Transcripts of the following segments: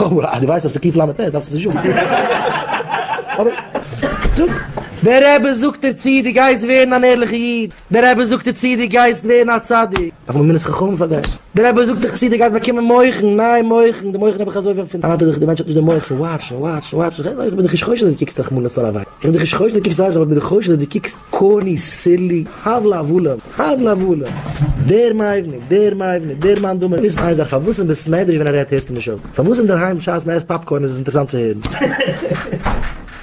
נאכאמאל, אז דו ווייסט אז ס'איז קל"ט דארפסטו עס נישט זאגן. אבער זאג, דער רבי זאגט דיר צו דו גייסט ווערן אן ערליכע איד, דער רבי זאגט דיר צו דו גייסט ווערן א צדיק, דארף מען אמונת חכמים פאר דעם, דער רבי זאגט דיך צו דו גייסט באקומען מוחין, ניין מוחין, די מוחין האב איך אזוי ווי פון היינט איז דאך די מענטש האט נישט די מח פון וואטשן, וואטשן, וואטשן, איך בין דיך נישט חושד אז דו קוקסט רחמנא לצלן אוועק, איך בין דיך נישט חושד אז דו קוקסט אוועק, אבער איך בין דיך חושד אז דו קוקסט corny silly, הבל הבלים, הבל הבלים, דער מייווניק, דער מייווניק, דער מאן דאמר, וויסן איין זאך, פארוואס אין בית מדרש ווען ער רעדט הערסטו נישט אויף? פארוואס אינדערהיים בשעת מען עסט popcorn איז עס אינטערעסאנט צו הערן?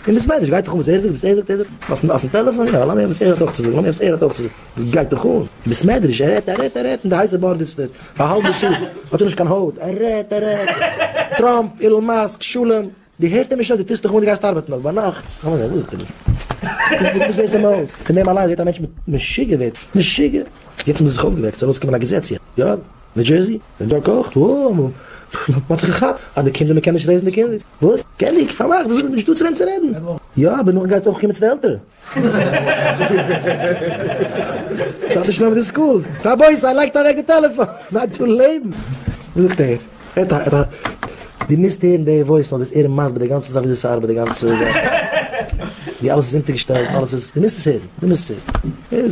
אין בית מדרש גייט דאך אן וואס ער זאגט, וואס ער זאגט, ער זאגט, אויפן אויפן טעלעפאן, יא, לאמיר הערן וואס ער האט אויך צו זאגן, לאמיר הערן וואס ער האט אויך צו זאגן, וואס גייט דיך אן? אין בית מדרש, ער רעדט, ער רעדט, ער רעדט, אין די הייסע בארד זיצט ער, פאר א האלבע שעה, האט ער נישט קיין הויט, ער רעדט, ער רעדט, טראמפ, אילאן מאסק, שלום. דו הערסט אים נישט אויס, דו טוסט דיך אן, דו גייסט ארבעטן, אבער ביינאכט, וואס זאגט ער דיר? וואס הערסטו אים אויס? פון דעם אליין זעט א מענטש משוגע ווערט, משוגע! יעצט האבן זיי זיך אויפגעוועקט, ס'איז ארויסגעקומען א געזעץ יעצט, יא, ניו דזשערסי, ניו יארק אויך, וואו, מ'האט זיך געכאפט אז די קינדער, מ'קען נישט raise ן די קינדער, וואס? גענדיגט, פארמאכט, וואס איז נישטא צו וועם צו רעדן, יא, אבער נאכדעם גייט עס אויך קומען צו די עלטערע. ס'האט נישט נאר מיט די schools. רבותי לייגט אוועק די טעלעפאן! נייט צו לעבן! וואס זאגט ער? ער האט א דו מוזט הערן די voice note וואס ער איז מסביר די גאנצע זאך וויאזוי ס'ארבעט די גאנצע זאך ווי אלעס איז אונטערגעשטעלט אלעס איז דו מוזט עס הערן דו מוזט עס הערן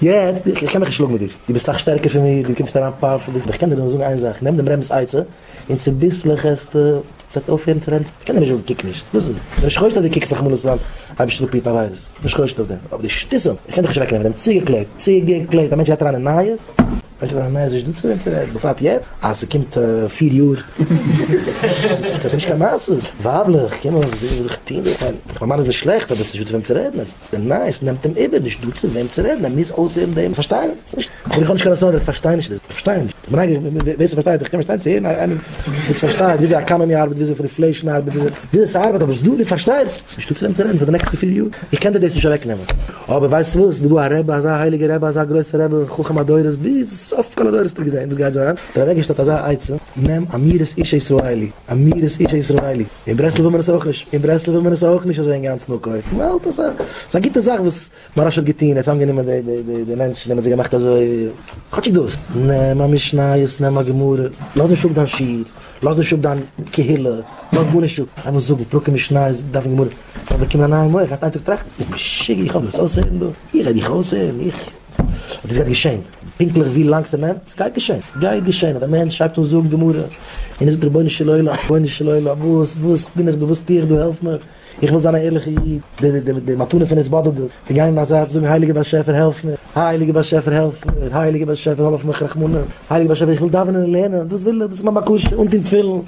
יעצט איך קען מיך נישט שלאגן מיט דיר דו ביסט סאך שטערקער פון מיר דו קומסט אריין powerful איך קען דיר נאר זאגן איין זאך נעם דעם רבינ'ס עצה און צוביסלעך עסטו זאלסט אויפהערן צו רעדן, כ'קען דיר נישט זאגן קוק נישט, דאס איז נישט חושד אז דו קוקסט רחמנא לצלן אייבערשטער אפהיטן עבירות, נישט חושד אויף דעם, אבער די שטותים, איך קען דיך נישט אוועקנעמען דעם צוגעקלעבט, צוגעקלעבט, א מענטש גייט אריין אין נייעס, א מענטש גייט אריין אין נייעס נישט דא צו וועם צו רעדן, בפרט יעצט אז ס'קומט פיר יאר, ס'איז נישט קיין מעשות, ווייבלעך קומען זעהן וואס איך טוה דא, כ'מיין, מיין מאן איז נישט שלעכט אבער ס'איז נישט דא צו וועם צו רעדן, עס איז די נייעס נעמט אים איבער, נישט דא צו וועם צו רעדן, ער מוז אויסהערן דעם, פארשטיין, ס'איז נישט. איך האב נישט קיין השגה, איך פארשטיי נישט דאס, איך פארשטיי נישט. איך בין נייגעריג ווער ס'פארשטייט, איך קען פארשטיין צו הערן איינעם וואס פארשטייט וויאזוי economy ארבעט, וויאזוי inflation ארבעט, וויאזוי ס'ארבעט, אבער דו פארשטייסט? נישטא צו וועם צו רעדן פאר די נעקסטע פיר יאר, איך קען דיר דאס נישט אוועקנעמען. אבער ווייסט וואס, ס'איז דא א רבי, אזא הייליגער רבי, אזא גרויסער רבי, חכם הדורות, ביז סוף כל הדורות האט ער געזען וואס גייט זיין, האט ער אוועקגעשטעלט אזא עצה, נעם אמירת איש הישראלי, אמירת איש הישראלי, אין ברסלב וויל מען עס אויך נישט, אין ברסלב וויל מען עס אויך נישט אזוי אינגאנצן אפקויפן, מ'האלט אז ס'איז א גוטע זאך וואס מוהרא"ש האט געטון, ער האט צוזאמגענומען די די די די מענטשן און האט זיי געמאכט אזוי, כאטשיג דאס, נעם א משניות, נעם א גמרא, לאז נישט אפ דיין שיעור, לאז נישט אפ דיין קהילה, לאז גארנישט אפ, איינמאל זאגן פרקים משניות, דפים גמרא, וועסט באקומען א נייע מח, גייסט איין טאג טראכטן, ביסט משוגע, איך האב דאס אויסהערן דא, איך גיי דיך אויסהערן, איך, דאס גייט געשען, פונקטליך ווי לאנג ס'נעמט, ס'גייט געשען, ס'גייט געשען, אז דער מענטש הייבט אן זאגן גמרא, און ער זאגט רבונו של עולם, רבונו של עולם, וואס, וואס בין איך דא, וואס טו איך דא, העלף מיך. איך וויל זיין א ערליכע איד, די די די מתנה פון התבודדות, פון גיין אין א זייט זאגן הייליגער באשעפער העלף מיר, הייליגער באשעפער העלף מיר, הייליגער באשעפער האב אויף מיך רחמנות, הייליגער באשעפער איך וויל דאווענען און לערנען, דאס וויל איך, דאס איז מיין בקשה, אנטון תפילין.